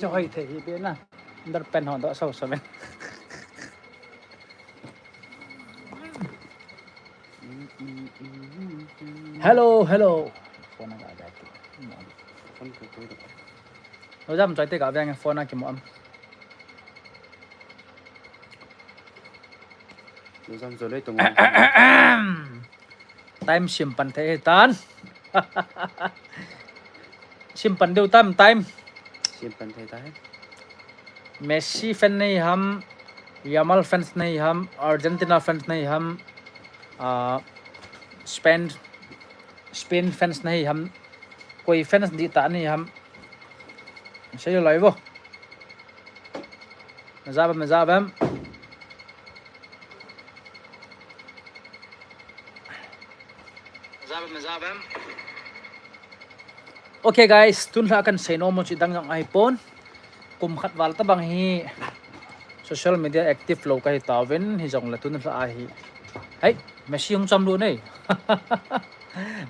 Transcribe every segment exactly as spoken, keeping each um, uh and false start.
Chu hoi thei hi be na. Underpant ho doh sau sau men. Hello, hello. Phone a ga ga ki. Phone ko ko. Lo jam choi te ga veng phone a kimu am. Lo jam choi le tung. Time sim pan thei tan. Sim pan deu tam time. Sim pan thei ta he. Messi fan nahi ham, Yamal fans nahi ham, Argentina fans nahi ham, ah, Spain, Spain fans nahi ham, koi fans dih ta nahi ham. Sei lo lai vo. Maza bam, maza bam. Maza bam, maza bam. Okay guys, tun lha kan sei nom u chu dang jong ahi pon. Kum khat val tabang hi social media active lo kahi tauvin, hijongle tun lha ahi. Hei, Messi hung cham lu nei.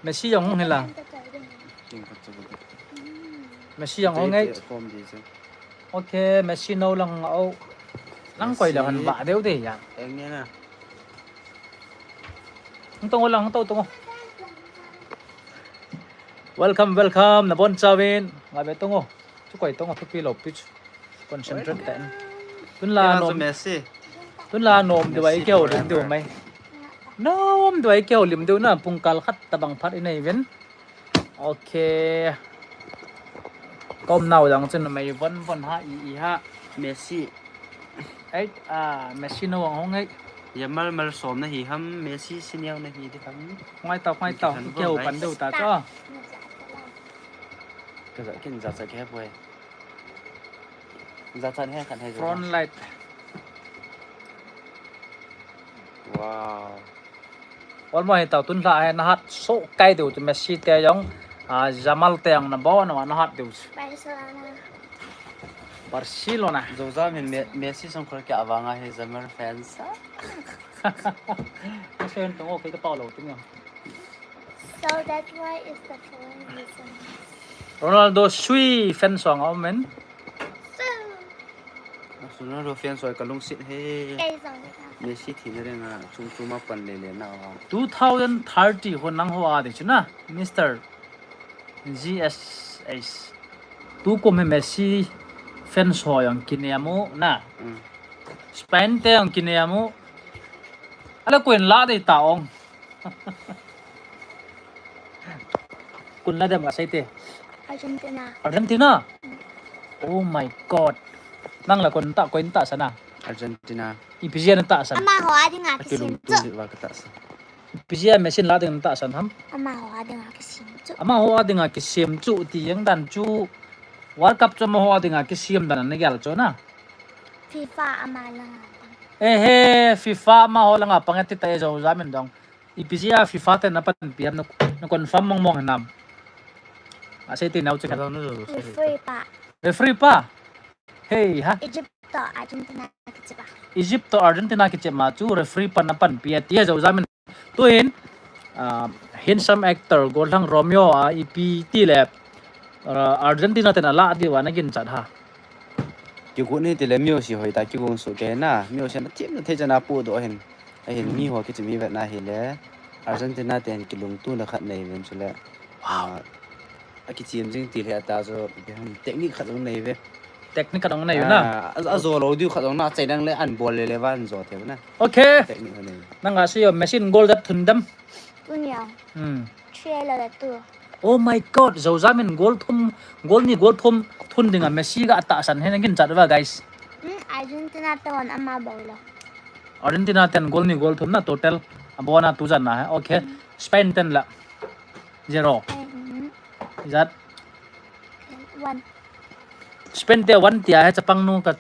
Messi jong hung hila. Messi jong hung ei. Okay, Messi no lang au. Lang koi lang han ba deu de ya. Eng ne na. Hung tong lang, hung tong tong. Welcome, welcome. Na bon chawin. Nga be tong. Chu koi tong thupi lo pitch. Concentrate ta. Tun la nom. Messi. Tun la nom deu ai keu lim deu mai. Nom deu ai keu lim deu na pung kal khat tabang phat i nei ven. Okay. Kom nau dang chen mai von von ha i i ha. Messi. Ei, ah, Messi no ang hong ei. Yamal mal som nahi ham, Messi senior nahi di ham. Ngai tau, ngai tau. Keu pan deu ta cho. Ka za kin za sa ke boy. Za chan he kan he. Front light. Wow. Olmo hi tau tun lha hi na hat so kai deu chu Messi te jong, ah, Yamal te jong na bon na hat deu chu. Barcelona. Barcelona. Jojo min Messi song khol ke avanga hi Yamal fans. Ka sen tong okay ka pau lo ting. So that's why it's the following reason. Ronaldo sui fan song a men. Ronaldo fan soi ka lungset he. Messi thina renga chung chung ma pan le le na. Two thousand thirty ho nang ho a de chuna, Mister G S H. Tu kom he Messi fan soi ang kine amu na. Spain te ang kine amu. Ala kuin la de ta ong. Kun la dem ka sei te. Argentina. Argentina? Oh my God. Nang la kun ta, kun ta sana. Argentina. Ipi jia na ta sana. Ama ho ading a kisim chu. Ipi jia Messi la ding ta sana ham. Ama ho ading a kisim chu. Ama ho ading a kisim chu ti yang dan chu. World Cup chu ama ho ading a kisim dan na gel chu na. FIFA ama langa pang. Eh he, FIFA ama ho langa pang ti ta e jo jamin dong. Ipi jia FIFA te na pan piam na, na confirm mong mong nam. Asei ti nau chika. Referee pa. Referee pa. Hey ha. Egypt to Argentina kichi pa. Egypt to Argentina kichi ma chu referee pa na pan pia ti jo jamin. Tuin, ah, handsome actor gollhang Romeo a ipi ti le, ah, Argentina te na la di wa na gin chat ha. Kigu ni ti le Messi hoi ta kigu su ke na Messi na team na thei chana pu do hin. Ahin mi ho kichi mi vet na hi le Argentina ten kilungtu na khat nei ven chu le. Wow. A kichim jing ti le ta jo technique khat nei ve. Technique khat nei na. A jo lo diu khat na chai dang le an bol le le van jo te na. Okay. Technique nei. Nang a si yo machine goal dat thun dam. Tunia. Hmm. Three la tu. Oh my God, Jojo min goal thum, goal ni goal thum, thun dinga Messi ga tahsan hen gin chat va guys. Hmm, Argentina te hon ama bol lo. Argentina ten goal ni goal thum na total. Abona tu jan na hai. Okay. Hmm. Spain ten la. Zero. Spain, hmm. Jat. One. Spain te one tia hai chapang nu ka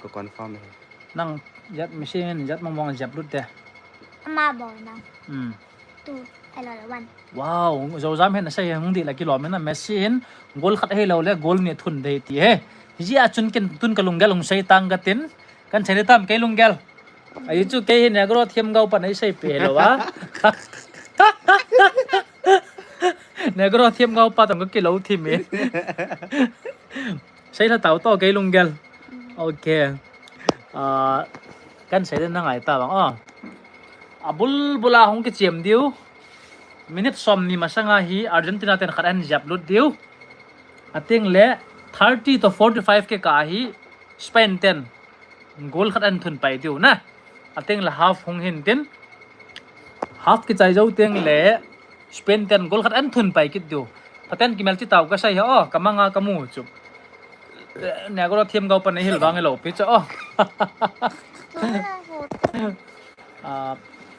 Ka confirm he. Nang jat machine jat mong mong jat lut te. Ama bol na. Hmm. Two. Hello, one. Wow, Zozam hin asei hung dih la kilom in a, Messi hin goal khat ahilou le goal ni thun dei ti he. Hijeh a chun ken tun ka lunggel hung sei tang katin. Kan sei le tam kei lunggel. Ahi chu kei hi Negro themgao pan eisei peh lou a. Negro themgao pa tong ka kilou thim e. Sei la tau to kei lunggel. Okay. Ah, kan sei le na ngai ta bang. Oh. Abul bul a hung kichem diu. Minute som ni masanga hi Argentina ten khat ahin jep lut diu. Ateng le thirty to forty-five kikah hi Spain ten goal khat ahin thun pai diu na. Ateng le half hung hin tin. Half kichai jou teng le Spain ten goal khat ahin thun pai kit diu. Phaten kimelchih tau kasei hi o, ka manga kamu chu. Negro themgao pan eihil vang ilou pi chu o. Ah,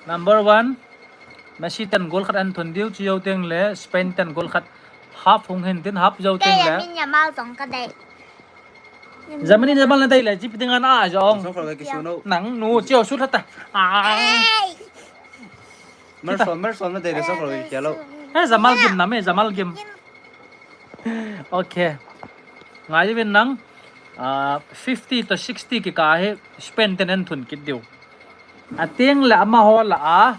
number one, Messi ten goal khat ahin thun diu, chujou teng le Spain ten goal khat, half hung hin tin, half jou teng le. Lamine Yamal jong kadei. Lamine Yamal nadei le, chip ding ana jong. Song for the kisu no. Nang nu chiu sut hata. Ah. Ei! Merson, Merson nadei le song for the kialo. Eh, Yamal gim na me, Yamal gim. Okay. Ngai uvin nang, ah, fifty to sixty kikah hi Spain ten ahin thun kit diu. Ateng le amaho lah a,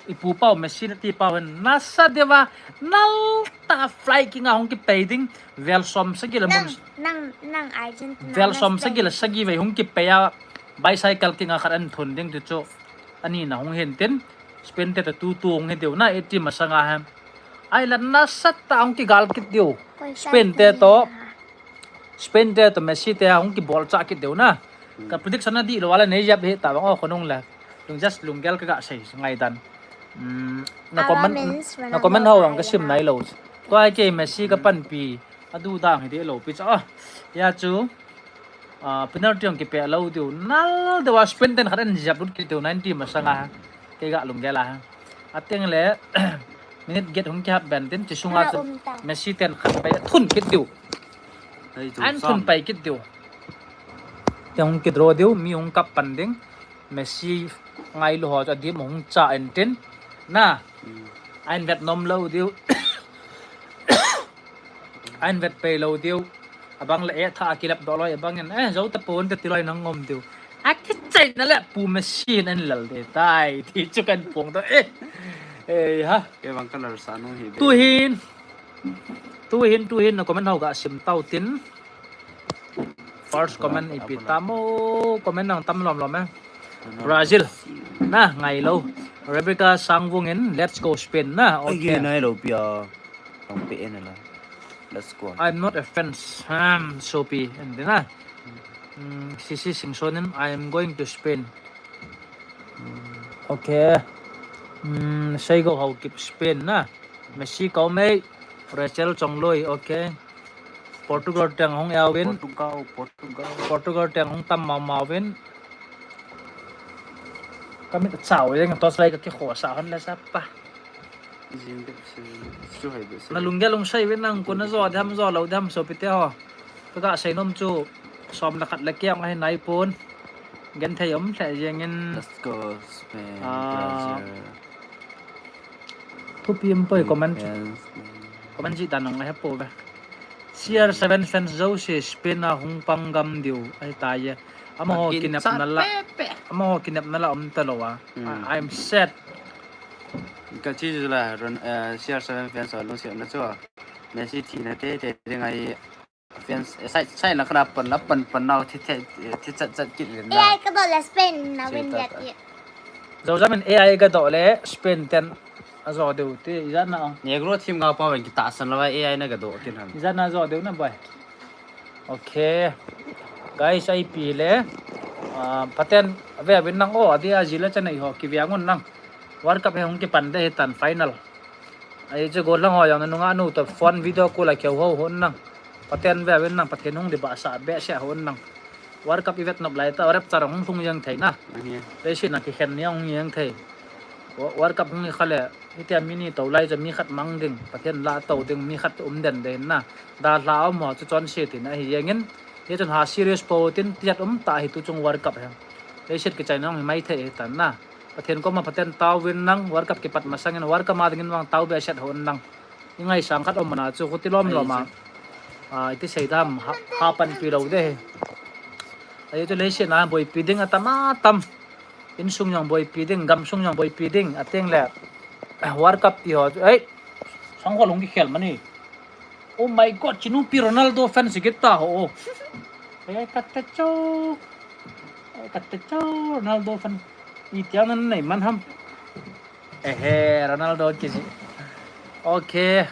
ipu pau Messi nati pau hin nasa deuva, nal tah a fly kinga hung kipei ding, vel som sagi le mun. Nang, nang, nang Argentina. Vel som sagi le sagi vei hung kipei a, bicycle kinga khat ahin thun ding ti chu. Ani na hung hin tin, Spain te ta tu tu hung hi diu na, eighty masanga hin. Ai la nasa tah a hung kigal kit diu. Spain te to, Spain te to Messi te hung kibolcha kit diu na. Hmm. Ka prediction nadih lou a la nei jep hi ta bang o khonung le. Lung just lunggel ka ga sei ngai dan. Hmm, na comment, na comment ho ang ka sim nai lou. Tua kei Messi ka panpi. Adu dang hi deh lou pi cha. Ya chu. Ah, penalty hung kipeh lou diu. Nal deuva Spain ten khat ahin jep lut kit diu ninety masanga. Kei ga lunggel a. Ateng le, minute get hung kihap ben tin, chi sunga chu Messi ten khat pai thun kit diu. Ahin thun pai kit diu. Te hung kidraw diu, mi hung kap pan ding. Messi ngailu ho chu adim hung cha en tin. Na. Hmm. Ahin vet nom lou diu. Ahin vet pei lou diu. Abang le eh tha a kilap doh loi abang in. Eh, jou ta pon te ti loi nang ngom diu. A kichai na le pu Messi in ahin lal de tai. Ti chu kan pong to. Eh. Eh, ha. Kei bang ka lal sa nung hi. Tu hin. Tu hin, tu hin na comment ho ga sim tau tin. First comment ipi tam o, comment nang tam lom lom eh. Brazil. Na, ngai lou. Rebecca Sangvung in, let's go Spain na. Okay. Ngai lou pia. Ang P N la. Let's go. I'm not a fans. Hmm, Sopi, and na. Hmm, Sisi Singson in, I am going to Spain. Hmm, okay. Hmm, Seigo Haokip Spain na. Messi Kaumei, Rachel Chongloi, okay. Portugal teng hung auvin. Portugal, Portugal. Portugal teng hung tam mau mau vin. Ka mit chau jeng, torch light ka kikhosa hon le sapa. Jing de se, chu hai de se. Na lunggel hung sei vin nang, kona jo dem, jo lou dem, Sopi te ho. Ka ga sei nom chu, som le khat le kiang ahi nai pon. Genthei um lheh jeng in. Let's go, Spain, ah, Brazil. Thupi um poi comment. Comment ji dan nang la he po ve. C R seven fans jouse Spain a hung pang gam diu ahi tai e. Amaho kinepna la, amaho kinepna la um talou a. Hmm. I, I'm sad. Ka chi ju la, Ron-, eh, C R seven fans ho lungsetna chu. Messi thina tete ding ahi. Fans, eh, sai, sai la kana pan la pan pan nau thi, thi, thi chat chat kit len na. A I ka doh le Spain na win ya ti. Zozam in A I ka doh le Spain ten ajo diu ti, ijat na ong. Negro themgao pa ven kitahsan lou a, A I na ka doh tin ham. Ijat na ajo diu na boy. Okay. Guys, I P le, ah, Pathen ve vin nang o, adia ji le chanei ho, kive ngun nang. World Cup he hung kipan de hitan final. Ahi chu gollhang ho jong na nunga nu to phone video call a keu ho hon nang. Pathen ve vin nang, Pathen hung dibahsah behseh hon nang. World Cup i vet nop lai ta, rapture hung lhung jeng thei na. Ahi. Leiset na kikhen ni hung jeng thei. Wo-, World Cup hung hi kha le, hitia mi ni to lai chu mi khat mang ding, Pathen la to ding, mi khat um den den na. Dalha um ho chu chonse tin ahi jeng in. Hichun ha serious po tin tiat um ta hi tu chung World Cup he. Leiset kichaina hung hi mai thei hitan na. Pathen koma phaten taovin lang, World Cup kipat masangin, World Cup a dingin vang tao behseh hon lang. I ngaisang khat um mana chu, khuti lom lom a. Ah, iti sei dam, ha, ha panpi lou ding. Ahi chu leiset a boipi ding atam atam. Insung jong boipi ding, gamsung jong boipi ding, ateng le, World Cup ti ho chu, ei, sangkhol hung kikhel mani. Oh my God, chinu pi Ronaldo fan si kita ho. Eh, kata chou. Eh, kata chou, Ronaldo fan. Itiang nan nei man ham. Ehe, Ronaldo kiji. Okay.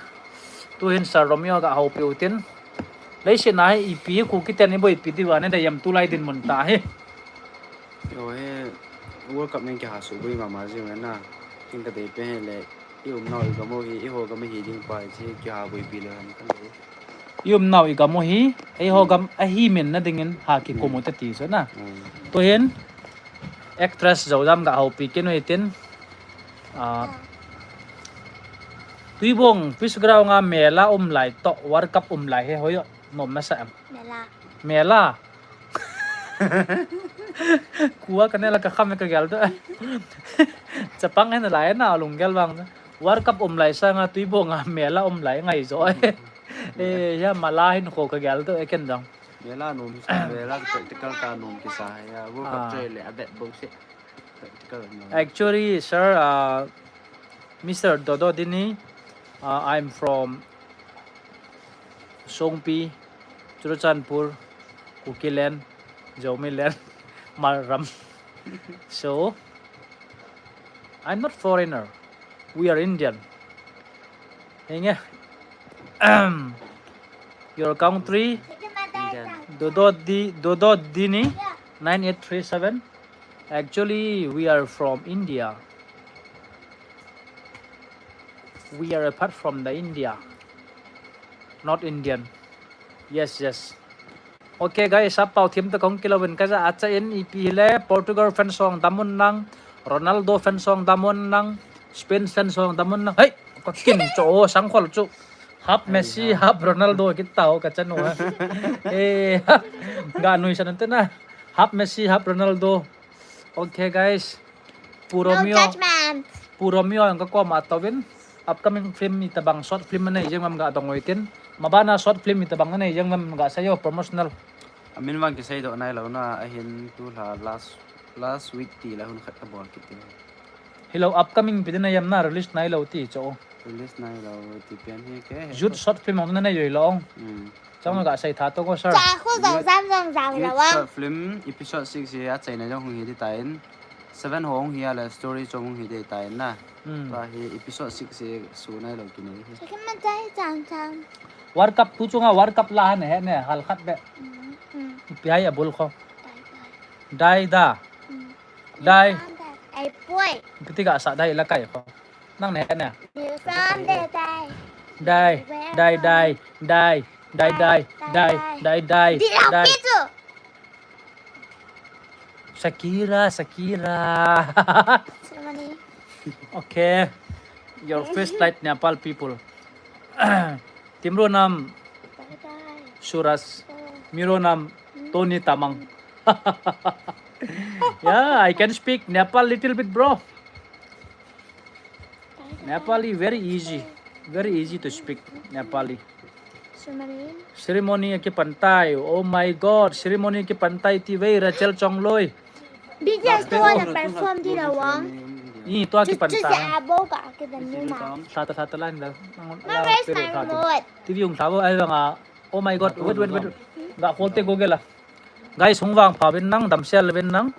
Tuhin Sir Romeo ga houpi utin. Leiset a hi ipi khu kiten iboipi diu va ne da yam tulai dinmun ta hi. Yo, he World Cup nen kiha subui mama jing na. Kin ka dei pe he le. I umnau i gam u hi, i ho gam hi ding pa hi chi kiha boipi le han kan dei. I umnau i gam u hi, ei ho gam ahi min na dingin ha kikum u te ti so na. Mm. Tuhin actress Zojam ga houpi kit u hitin. Ah, Tuibong, Peace Ground a mela um lai toh, World Cup um lai hi hoi nom na sa em? Mela. Mela. Kua ka ne la ka kham ka gel tu. Chapang hen lai na lunggel vang. World Cup um lai sanga Tuibong a mela um lai ngai jo. Eh, ya mala hin kho ka gel tu, eh, ken jong. Mela nom hi sa, mela practical ta nom kisa ya. World Cup Ah. Choi le a bet bou se. Practical nom. Actually, sir, uh, Mister Dodo Dini, uh, I'm from Songpi, Churachandpur, Kukiland, Zomiland, Marram. So, I'm not foreigner. We are Indian. Henge. Your country? Indian. Dodo Di, Dodo Dini, nine eight three seven. Actually, we are from India. We are apart from the India. Not Indian. Yes, yes. Okay, guys, ap pau thim ta kong kilo win kaja acha in ipi hile Portugal fan song damun nang, Ronaldo fan song damun nang, Spain fan song damun nang. Hey, ka kin cho sangkhol chu. Half Messi, half Ronaldo kit tau ka chanu ha. Eh, ga nui san te na. Half Messi, half Ronaldo. Okay, guys. Pu Romeo. No judgment. Pu Romeo ang ka koma tawin. Upcoming film itabang short film na ijeng mam ga dong oitin. Mabana short film itabang na ijeng mam ga sayo promotional. Amin vang kisei do nai lo na ahin tu la last last week ti la hun khat ka bol kit ti. Hello, upcoming pidin na yam na release nai lo ti cho. Release nai lo ti pian hi ke. Youth short film ang na nei lo ong. Hmm. Chang ga sei tha to ko sir. Cha khu zong zam zong zam lo ong. Short film episode six hi a chaina jong hung hi ti tain. Seven ho hung hi a le story chong hung hi ti tain na. Hmm. Ta hi episode six hi su nai lo ki nei. Sa kin man chai chang chang. World Cup tu chunga World Cup la han he ne hal khat be. Hmm, hmm. Pi hai a bul kho. Dai dai. Dai da. Hmm. Dai. Ai poi. Piti ga sa dai la kai kho. Nang ne ne. Dai, dai, dai, dai, dai, dai, dai, dai, dai, dai. Shakira, Shakira. Okay. Your first flight Nepal people. Timro nam Suraj. Miro nam Tony Tamang. Yeah, I can speak Nepal little bit, bro. Nepali very easy, very easy to speak Nepali. Ceremony akipan tai. Oh my God, ceremony akipan tai ti vei Rachel Chongloi. B T S tu ana perform di la wang. Ni tu akipan tai. Abo ka akipan ni ma. Sata sata lan la. Ma, where's my remote? T V ung sabo ai vang a. Oh my God, wait wait wait. Ga kholte Google a. Guys, hung vang pha vin nang, damsel vin nang.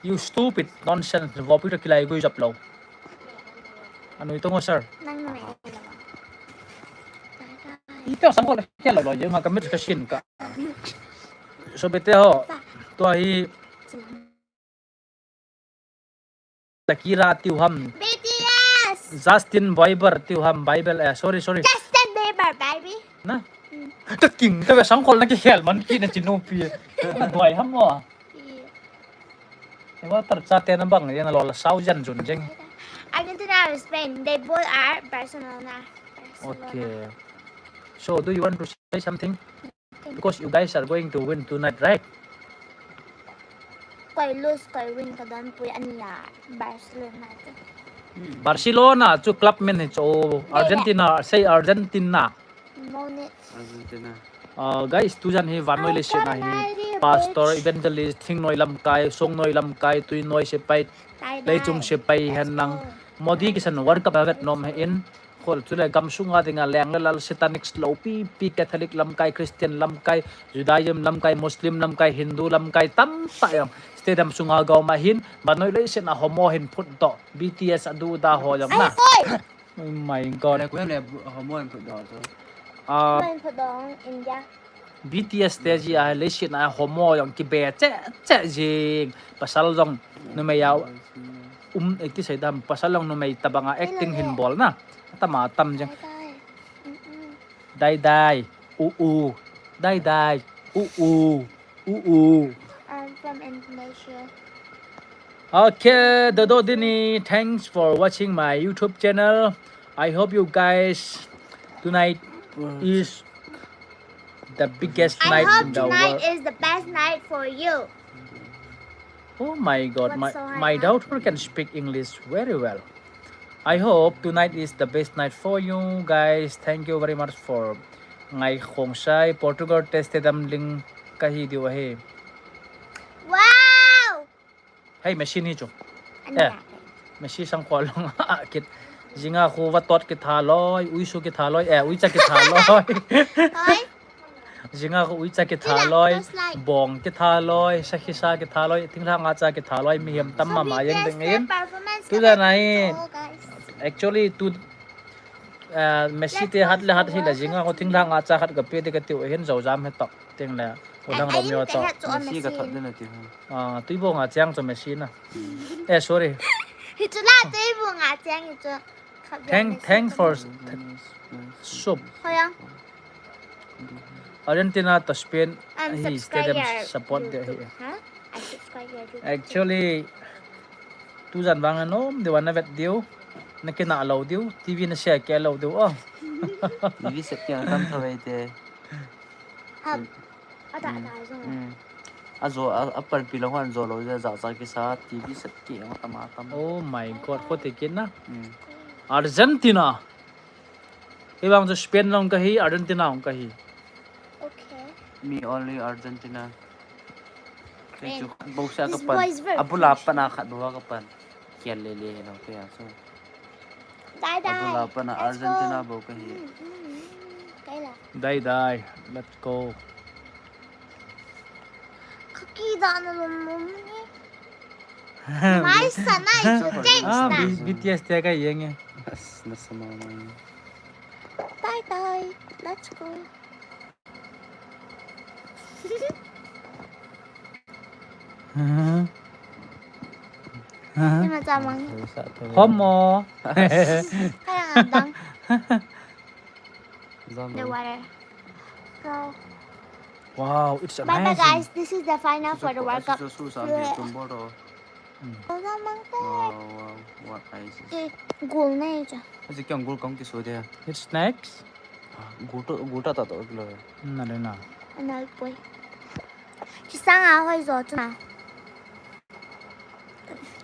You stupid nonsense, vopi to kilai gui jap lo. Anui tongo sir. Nang nang. Ito sang ko kelo lo, yung kamit ka shin ka. So bete ho, to hi Shakira tiu ham. B T S. Justin Bieber tiu ham, Bible, eh, sorry, sorry. Justin Bieber, baby. Na? Hmm. Ka king, ka sang kol na ki hel man ki na chinupi. Duai ham mo. Iya. Ewa tar cha te na bang, yan lo la sau jan jun jeng. Argentina or Spain, they both are Barcelona. Barcelona. Okay. So, do you want to say something? Because you guys are going to win tonight, right? Koi lose, koi win kadonpui ania. Barcelona chu. Barcelona chu club min hi chu. Argentina, say Argentina. Munich. Argentina. Uh, guys, tujan hi vannoi leiset a hi pastor, evangelist, thingnoi lamkai, songnoi lamkai, tuinoi sepai, leichung sepai hen lang. Modi kisan World Cup a vet nom hi in. Khol chule gamsunga dinga leng le lal, satanics loupi pi, Catholic lamkai, Christian lamkai, Judaism lamkai, Muslim lamkai, Hindu lamkai, tamtah jong stadium sunga gom ahin, vannoi leiset a homo hin phutdoh, B T S adu da ho jong na. Oi! Oh my God. Le kuya le homo hin phutdoh chu. Ah, Main phutdoh India. B T S te ji a leiset a homo jong kibe cheh cheh jing. Pasal jong numei a um, eh, kisei dam, pasal jong numei tabang a acting hin bol na. Tama tam jing. Bye bye. Mm-mm. Dai dai. U u. Dai dai. U u. U u. I'm from Indonesia. Okay, Dodo Dini, thanks for watching my YouTube channel. I hope you guys tonight is the biggest I night hope in the tonight world. Is the best night for you. Oh my God, my, What's so my hard? Daughter can speak English very well. I hope tonight is the best night for you guys. Thank you very much for ngai khong sai. Portugal te stadium ling kahi diu ahi. Wow! Hey, Messi ni chu. Ania. Messi sang khol long a kit. Jinga khu vatot kitha loi, uisu kitha loi, eh, uicha kitha loi. Oi. Jinga khu uicha kitha Kila, loi, just like- bong kitha loi, sakhisa kitha loi, thinglhang a cha kitha loi, mihem tam mama jeng ding in. Performance Tu dan kami ahi. Oh, guys. Actually, tu, uh, Messi te hat le hat hi la jinga khu thinglhang a cha khat ka pe te ka tiu hin zo jam he tok ting le. U lang Romeo to. Messi ka thot den ati ho. Ah, tuibong a chang chu Messi na. Eh, sorry. Hi chu la tuibong a chang hi chu. Thank, thanks for soup. Hoyang. Argentina to Spain I'm hi stadium subscribe support de hi. YouTube. Huh? I subscribe your YouTube. Actually, tujan vang anom de wan na vet diu. Na kina lo diu, T V na share ke lo diu. Oh. T V set ke tam tha ve te. Hum. Ada ada jong. Hmm. A zo a, a pan pi lo han zo lo ja ja cha kisa T V set ke ang tama tam. Oh my God, ko te kin na. Hmm. Argentina. Hi bang chu Spain long kahi, Argentina long kahi. Okay. Me only Argentina. Rain. Chu bo sa ka This pan. boy is very Abula French. Pan a khat bo ka pan. Kial le le lo ke ya so. Dai dai. Abula Pan a Let's go. Argentina bo kahi. Mm, mm, mm. Kailan? Dai dai, let's go. Kakida na lom lom ni. Mai sanai chu thanks Ah, na. B- BTS te ka yeng e. Yes, nasa mama. Dai dai. Let's go. Ni ma cha mang. Homo. Kaya nga dang. Zam. The water. Go. Wow, it's Bye bye amazing. Guys, this is the final for the World Cup. Susa ni tumboro. Go down, monkey. Wow, wow, what ice. Eh, gol na yun siya. Kasi kiyang gol kang kiso de. It's snacks. Gol to, gol ta ta to kilo. Na le na. Ano po eh. Shisang ako ay zoto na.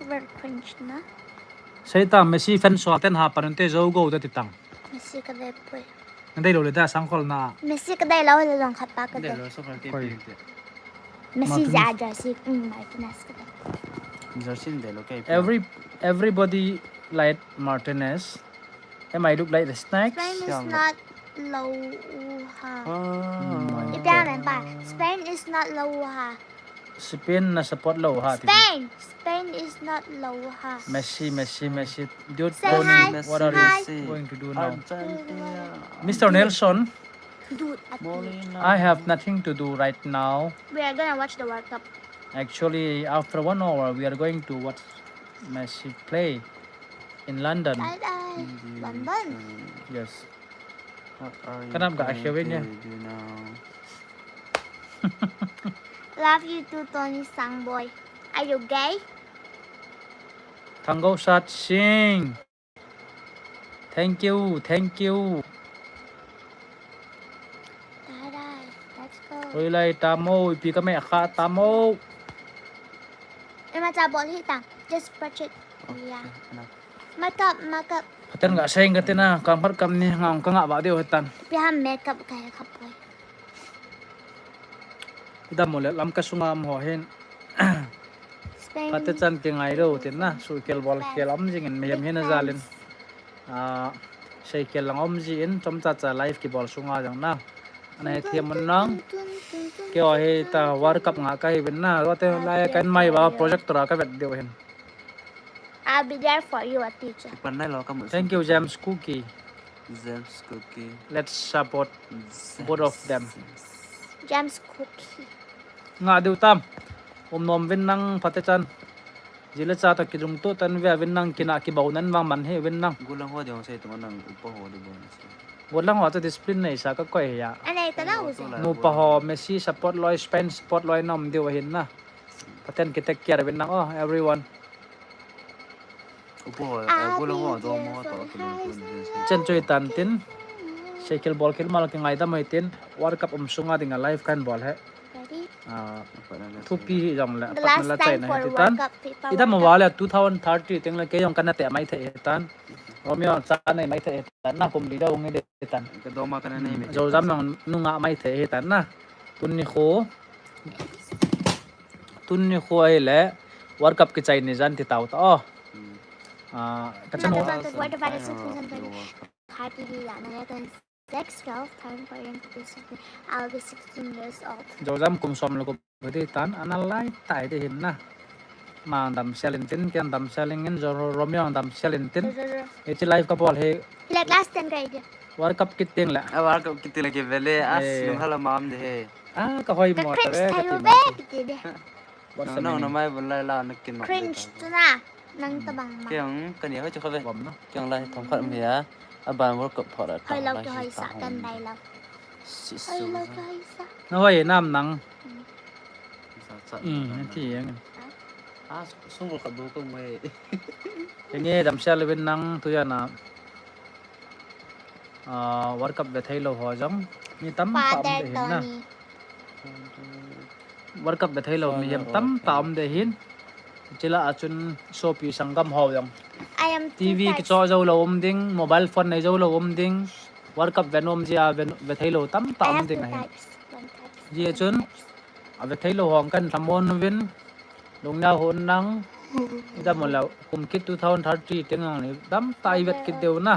Very cringe na. Sai ta Messi fan so ten ha parante zo go da titang. Messi ka de po eh. Nandai lo le da sang khol na. Messi ka de lo le long khat pa ka de. Hindi, lo sa kal Koy. T P. Messi Martinez. Ja Jersey. Mm, Martinez ka de. Jersey hindi, lo kay. Every everybody like Martinez. Am I look like the snacks? Spain is Siya nga. Not Louha. Ah. Ipiamen pa. Spain is not Louha. Spain na support lo ha. Spain. Spain is not Louha. Messi, Messi, Messi. Dude, Say Tony, hi. What are Hi. You going to do now? Argentina. Mister Nelson, Dude, at Molina. I have nothing to do right now. We are gonna watch the World Cup. Actually, after one hour, we are going to watch Messi play in London. Bye bye. London. Yes. What are you Kan am ka going akhewin to niya. Do now? Love you too, Tony Sangboy. Are you gay? Thanggo Sat Singh. Thank you, thank you. Bye bye. Let's go. Oi lai tamo, ipi kami akha tamo. Acha bol hi ta. Just brush it. Yeah. Makeup, makeup. Phaten ga sei inge tina, kang phat kam ni, ngong kanga ba deu hitan. Ipi ham makeup kahe khapoi. Idam mo le lam ka sunga mo hin. Spain. Phaten chan ti ngai lo tin na, su kel bol kel am jing in mihem hin a jalin. Ah, sei kel lang om ji in, chomcha cha live kibol sunga jang na. Ana he thiam un nang. Kei hi ta World Cup nga ka hi vin na. Rote lai kan mai ba projector a ka vet deu hin. I'll be there for you, a teacher. Thank you, James Cookie. James Cookie. Let's support both of them. James Cookie. Nga deu tam. Um nom vin nang phaten chan. Jile cha ta kidung to tan ve vin nang kina kibau nan vang man he vin nang. Gulang ho ding sei tu nang upa ho ding bon sei. Gulang ho ta discipline nei sa ka koi ya. Anei ta lau se. Nupa ho Messi support loi, Spain support loi nom deu hin na. Phaten ki take care vin nang, oh, everyone. Upa ho, gulang ho dong mo to kidung to. Chen chui tan tin. Sei kel bol kel mal ki ngai da mai tin. World Cup um sunga ding a live kan bol he. Thupi hi jong le, patna la chaina hi tan. Idam mo vale two thousand thirty teng le kei jong kana te mai thei hi tan. Romeo cha nei mai thei hi tan, na kum li dong hi tan. Ka doma kana nei mai. Jojam nang nunga mai thei hi tan na. Tun ni khu. Tun ni khu ai le World Cup kichai ni jan ti tau ta o. Ah, ka chan. Happy New Year. Six, twelve, ten, fourteen, fifteen, sixteen. I'll be sixteen years old. Jojam kum som le ko bedi tan ana lai tai de hin na. Mang dam selin tin, ken dam selin in, jo Romeo dam selin tin. Iti live ka bol he. Le class ten ka ide. World Cup kiting le. A World Cup kiting le ke vele as nung hala mam de he. Ah, ka hoi mo ta re ka ti. No, no, mai bun lai la na kin ma. Cringe tu na. Nang tabang ma. Kiang kani hoi chu kha ve. Bom na. Kiang lai thom khat mi a. A ban World Cup phora. Hoi lo ki hoi sa kan dai lo. Hoi lo ki hoi sa. Na hoi nam nang. Hmm, ti yang. Ah, sung World Cup bu ko mai. Kenge dam sia le vin nang tu ya na. Ah, World Cup ve thei lo ho jong mi tam tam de hin na. World Cup ve thei lo mi jam tam tam de hin. Chila a chun sopi sangam ho jong. T V kicho jo lo um ding, mobile phone nei jo lo um ding. World Cup ve nom jia ve thei lo tam tam ding ahi. Jia chun a ve thei lo hong kan thamon vin. Lungna hon nang. Idam mo la kum kit two thousand thirty teng ang ni dam tai vet kit deu na.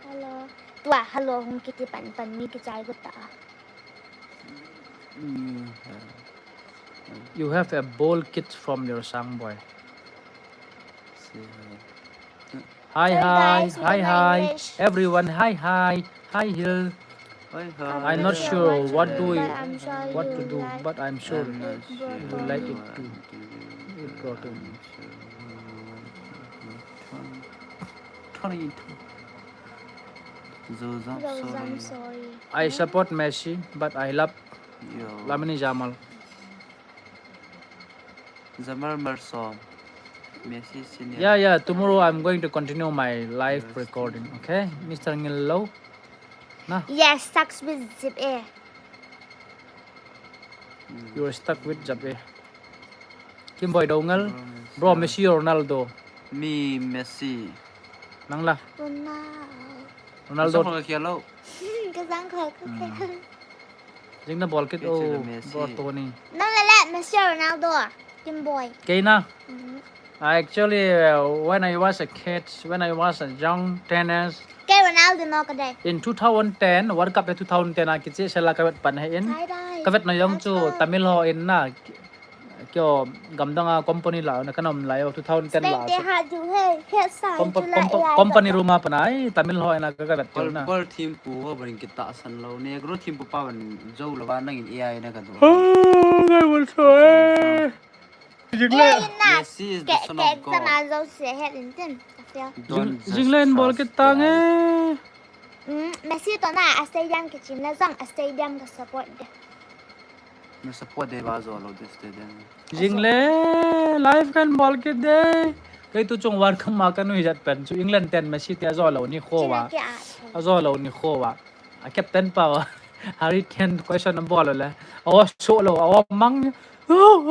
Hello. Tua hello hung kiti pan pan mi kichai got ta. You have a ball kit from your sang boy. Hi, hi, hi, hi. Everyone, hi, hi. Hi, Hill. I'm not sure what do we, what to do, but I'm sure you like it too. It brought in. Zozam, sorry. I support Messi, but I love Lamine Yamal. Jamal Mersom. Messi senior. Yeah, yeah. Tomorrow I'm going to continue my live recording. Okay, Mister Ngillo. Na. Yes, sucks with zip eh. You are stuck with zip eh. Kim Boy Dongal. Bro, Messi or Ronaldo? Me, Messi. Nang la? Ronaldo. Ronaldo. Ka sang kho ka sang kho ka. Jing na bol kit o, bro Tony. Nang la la Messi Ronaldo, Kim Boy. Kei na? I actually, uh, when I was a kid, when I was a young teenage, kei Ronaldo no ka dei. In two thousand ten, World Cup two thousand ten a kiche sela ka vet pan he in. Ka vet na jong chu Tamil ho in na. Kio gamdang a company la na kanom lai o two thousand ten la. Company room a panai Tamil ho ina ka ka vet na. Bol thim pu ho ban kita san lo ne gro thim pu pa ban jo lo ba nang in A I na ka do. Oh, ngai bol so eh. Jingle. Messi is the son of God. Jingle in bol kita nge. Messi to na a stadium kichim na jong a stadium ka support de. Na support de ba jo lo de stadium. Jingle live kan bol kit de. Kei tu chung World Cup ma ka nui jat pen chu England ten Messi te jo lo ni kho wa. A jo lo ni kho wa. A captain pa wa. Harry Kane question bol le. A so lo a mang. Oh,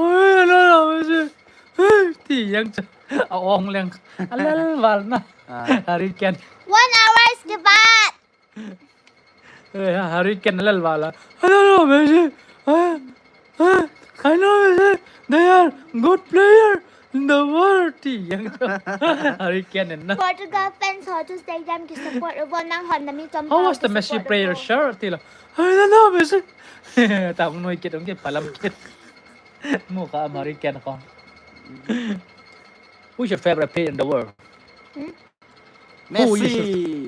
Messi. Ti jeng chu. A ong leng. A lel val na. Ah. Harry Kane. One hour is the bad. Eh, Harry Kane a lel val a. I don't know, Messi. Ah, ah, I know Messi. They are good player in the world. Ti jeng chu. Harry Kane na. Portugal fans ho chu stadium ki support uvo, nang hon na mi chom How was the Messi player shirt? Ti la. I don't know, Messi. Ta hung noi kit, hung kit, palam kit. Mu kha Harry Kane kho. Who's your favorite player in the world? Hmm? Who is your,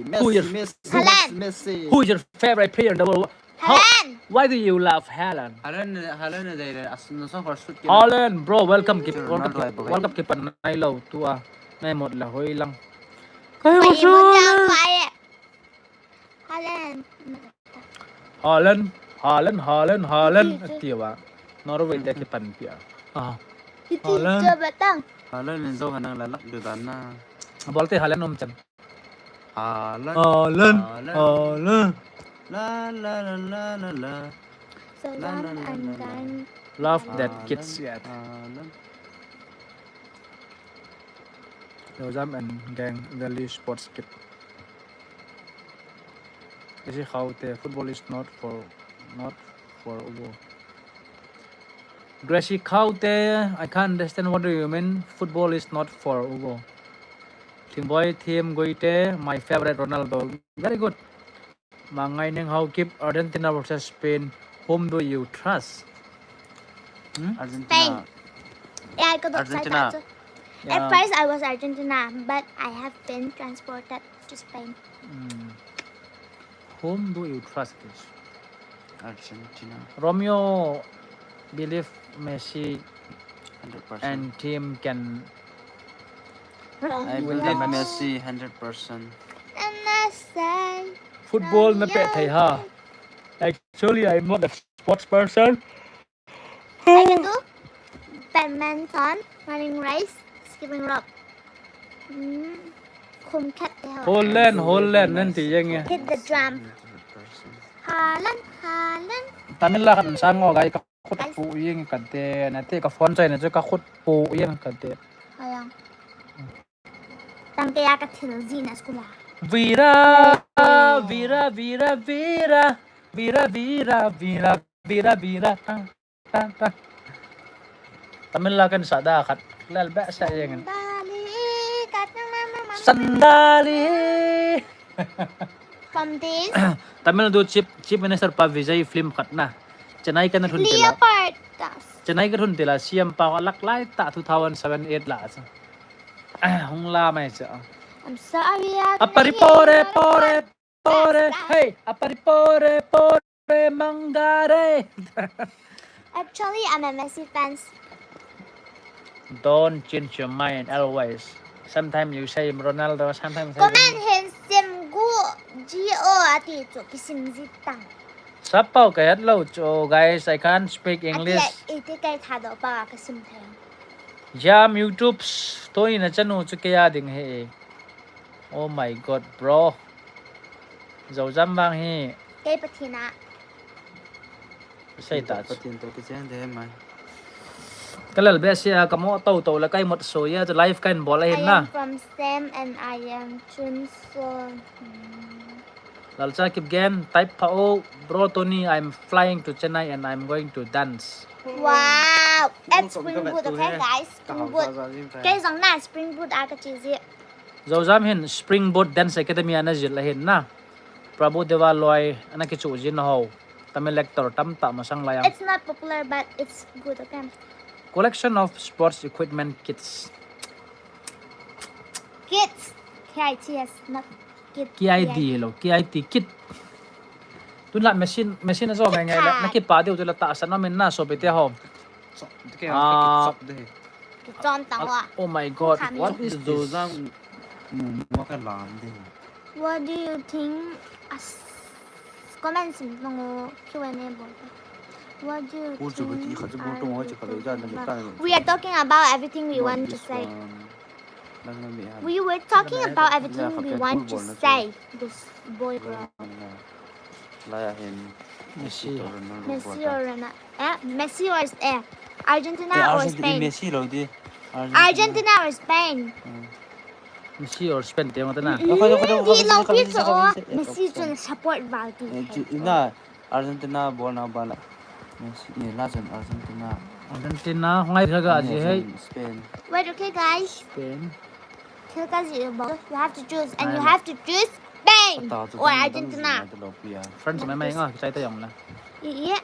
Messi, who is your, Messi, Messi, Haaland. Messi. Who is your favorite player in the world? How, Haaland. Why do you love Haaland? Haaland, Haaland dei le, as, no so for shoot kila. Haaland, bro, welcome ki, Ronaldo welcome ki, ai bagai. Welcome ki pan nai lo tua. Nai mot la hoi lang. Kai Wait, mo so mot la Haaland. Pai. Haaland. Haaland, Haaland, Haaland, Haaland, Hiti chu. Ati uva. Norway te kipan pia. Ah. Hiti Haaland. Chu batang. Haaland in jo hanang la lak du dan na. Bol te Haaland um chan. Haaland. Haaland. Haaland. Haaland. La, la, la, la, la, la. So La, la, la, I'm la, la. Going Love that Haaland. Kids yet. Haaland. Zozam and gang value sports kit. Gracie Khaute, football is not for, not for uvo. Gracie Khaute, I can't understand what do you mean, football is not for uvo. Thingboy Thim Goite, my favorite Ronaldo. Very good. Mangai Neng Haokip, Argentina versus Spain. Whom do you trust? Hmm? Argentina. Spain. Yeah, I got Argentina. Excited. At first, I was Argentina, but I have been transported to Spain. Hmm. Whom do you trust, please? Argentina. Romeo believe Messi Hundred percent. And team can I believe Messi hundred percent. And I say, Football na pe thei ha. Actually, I'm not a sports person. I can do badminton, running race, skipping rope. Mm, khum khat te ho. Haaland, Haaland, nan ti jeng e. Hit the drum. Haaland, Haaland. Tamil la kan sang o gai ka khut pu jeng ka te, na te ka phone chai na chu ka khut pu jeng ka te. Ayang. Tang ke ya ka thil zi na skula. Vira, vira, vira, vira. Vira, vira, vira, vira, vira. Tang, tang, tang. Tamil la kan sa da khat. Lal ba sa jeng. Sandali, kat na ma, ma, ma, ma. Sandali. From this. Tamil Nadu Chief, Chief Minister pa Vijay film khat na. Chennai kan thun tila. Leopard. Chennai kan thun tila. C M pa lak lai ta two thousand seven eight la. Hung la mai cha. I'm sorry, I Apari can't pore, hear pore, what pore. Hey, apari pore, pore, mangare. Actually, I'm a Messi fan. Don't change your mind always. Sometimes you say Ronaldo, sometimes you say Comment hin sim gu G O ati chu kisim ji tang. Sapau ka het lo chu, guys, I can't speak English. Ati a, iti kai tha do pa ka sim thei. Jam YouTube, to ina chanu chu ke ya ding he. Oh my God, bro. Zozam vang hi. Kei Pathen a. Sei ta. Pathen to kichen de mai. Ka lal be sia ka mo to to la kai mot so ya to live kan bol a hin na. I am from Sem and I am Chunso. Hmm. Lalcha Kipgen, type pha o, bro Tony, I'm flying to Chennai and I'm going to dance. Wow! Add spring boot, okay, guys? Spring boot. Kei jong na spring boot a ka chi ji. Zozam hin Springboard Dance Academy ana jil ahin na. Prabhu Deva loi ana kichu jin ho. Tamil actor tamtah masang la yang. It's not popular, but it's good, okay? Collection of sports equipment kits. Kits. K I T S, not kit. K I D lo, K I T, kit. Tun la machine, machine a jo ngai ngai la. Kit. Na kipa diu tu la tahsan om in na so bete ho. Chop, te kei Ah. Chop de. Kichon tang wa. Oh my God, what is this? Zozam mu mo ka lam de. What do you think? As comment sim tang o Q and A bol. What do you think? Ul chu ti kha chu bol tong o chu ka lo ja na ka. We are talking about everything we want to say. We were talking about everything we want to say. This boy girl. Laya hin Messi. Messi or Ronaldo. Eh, Messi or eh, Argentina or Spain. Messi lo di. Argentina or Spain? Messi or Spain ti ma ta na. Di lo pi chu o, Messi chun support val ti. Ina Argentina bol na bala. Messi ni la chun Argentina. Argentina ngai thaga ji hei. Spain. Wait, okay, guys. Spain. Thil ka ji bol. You have to choose, and you have to choose Spain or Argentina. France mai mai nga chai ta yong na. Ye.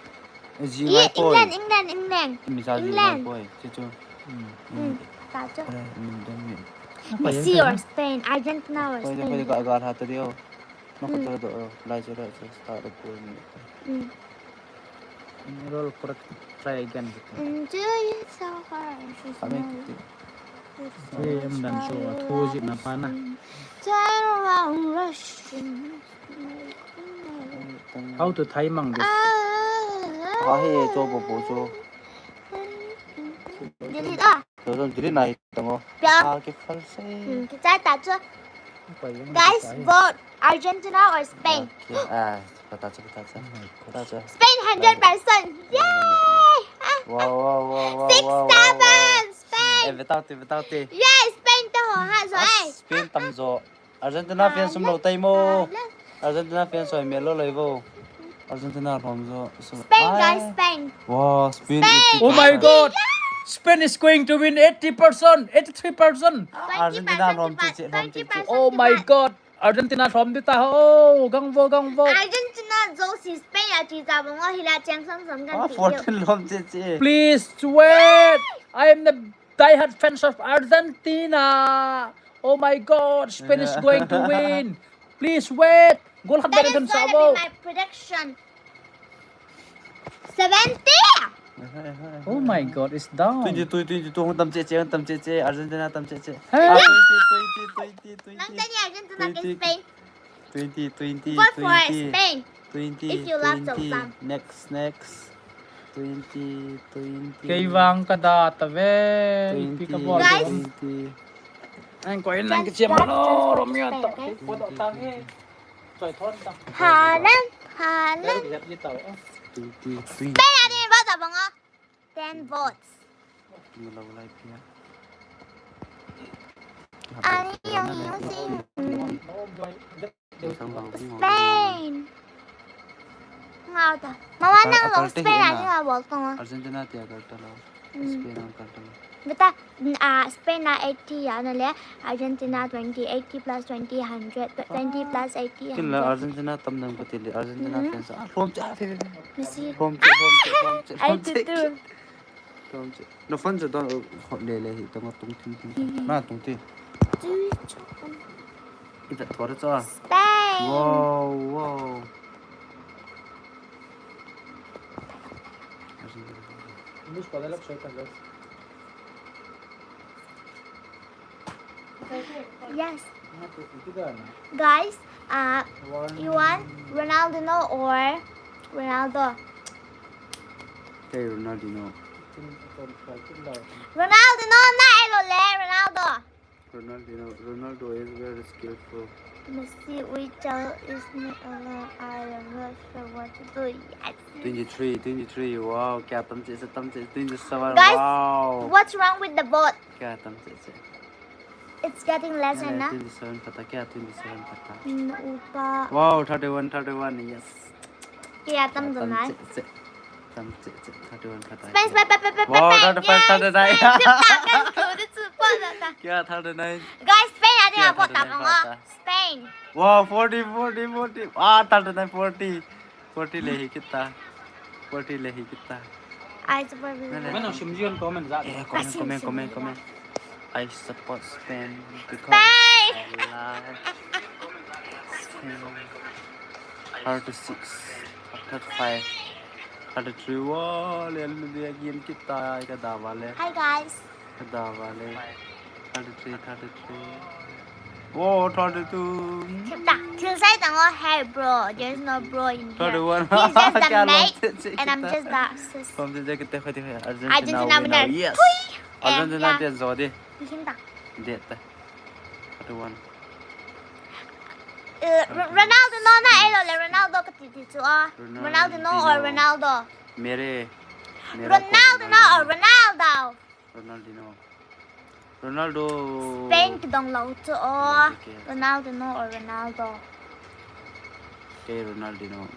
England, England, England. Mi sa ji England. Boy, chu chu. Messi or Spain, Argentina or Spain. Poi, poi, ga, ga, ha, ta dio. No, ko to do, lai, che, lai, che, start the ball. Roll correct, try again. Enjoy it so hard. Kami kiti. Em dan so, thu ji na pa na. How to Thai mang this? Ah, he, cho bo bo cho. Delete ah. Cho cho delete nai tang o. Pia. Ah, ke phal se. Hmm, kichai ta cho. Guys, vote Argentina or Spain? Okay. Ah, pata cho, pata cho. Pata cho. Spain hundred percent. Yay! Ah, wow, wow, wow, wow, six seven, Spain. Eh, betao te, betao te. Yay, Spain to ho ha jo eh. Spain tam jo. Argentina fans sum lo tai mo. Argentina fans soi me lo lo vo. Argentina lhom jo. Spain, guys, Spain. Wow, Spain. Oh my God. Spain is going to win eighty percent, eighty-three percent. Argentina lhom che che, lhom che che. Oh my God. Argentina lhom di ta ho. Gang vo, gang vo. Argentina jo si Spain a chi ta bang o hila cheng sam sam kan ti. Fourteen lhom che che. Please wait. I am the diehard fans of Argentina. Oh my God, Spain is going to win. Please wait. Goal khat bang thun sa vo. That is going to be my prediction. Seventy. Oh my God, it's down. Twenty-two, twenty-two, hung tam che che, hung tam che che, Argentina tam che che. Hey. Ah, twenty, twenty, twenty, twenty. Nang tani Argentina ke Spain. Twenty, twenty, twenty. Vote for Spain. Twenty, if you love twenty. Next, next. Twenty, twenty. Kei vang ka da ta ve. Twenty, ipi ka bol. Guys. Twenty. Ang ko in lang kichia mo lo, Romeo ta. Ko do ta nge. Choi thon ta. Haaland, Haaland. Twenty, twenty. Spain ani ba ta bang a. Ten votes. Tinglo lai pia. Ani yang yang si. Spain. Ngau ta. Mama nang lo Spain ani ngau bol tong. Argentina ti a kal ta lo. Spain ang kal ta lo. Beta, ah, Spain na eighty ya na le, Argentina twenty, eighty plus twenty, hundred, twenty plus eighty, hundred. Kin la Argentina tam nang pati le, Argentina fans. Ah, lhom che, ah, fe, fe, fe. Messi. Lhom che, lhom che, lhom che, lhom che. Lhom che. Na phone che don, hot le le hi, tong tung ting ting. Na tung ting. Ita thor cha. Spain. Wow, wow. English pada lak shaitan, guys. Yes. Guys, uh, you want Ronaldinho or Ronaldo? Hey, Ronaldinho. Ronaldinho na elo le, Ronaldo. Ronaldinho, Ronaldo is very skillful. Messi, we tell is me alone. I am not sure what to do. Yes. Twenty-three, twenty-three. Wow, kya tam che, tam che, twenty-seven. Guys, wow. What's wrong with the boat? Kya tam che che. It's getting lesser na. Twenty-seven pata kya, twenty-seven pata. Upa. Wow, thirty-one, thirty-one, yes. Kya tam che nai. Tam che che, thirty-one pata. Spain, Spain, Spain, Spain, Spain. Wow, thirty-five, thirty-nine. Kya thirty-nine? Guys, Spain ani a vote ta bang o. Spain. Wow, forty, forty, forty. Ah, thirty-nine, forty. Forty le hi kita. Forty le hi kita. I support Brazil. Comment, comment, comment, comment, comment. I support Spain because I love Spain. Thirty-six, thirty-five, thirty-three. Wow, le le game kita ka da vale. Hi guys. Ka da vale. Thirty-three, thirty-three. Whoa, thirty-two. Thil sai tang o, hey bro, there's no bro in here. Thirty-one. He's just the mate, and I'm just the assist. From the jacket, Argentina winner. Yes. Argentina te jo de. Thil ta. De ta. Thirty-one. Ronaldinho na elo le, Ronaldo kati ti chu a. Ronaldinho or Ronaldo? Mere. Ronaldinho or Ronaldo? Ronaldinho. Ronaldo. Spain kidong lou chu o. Okay. Ronaldinho or Ronaldo? Kei Ronaldinho.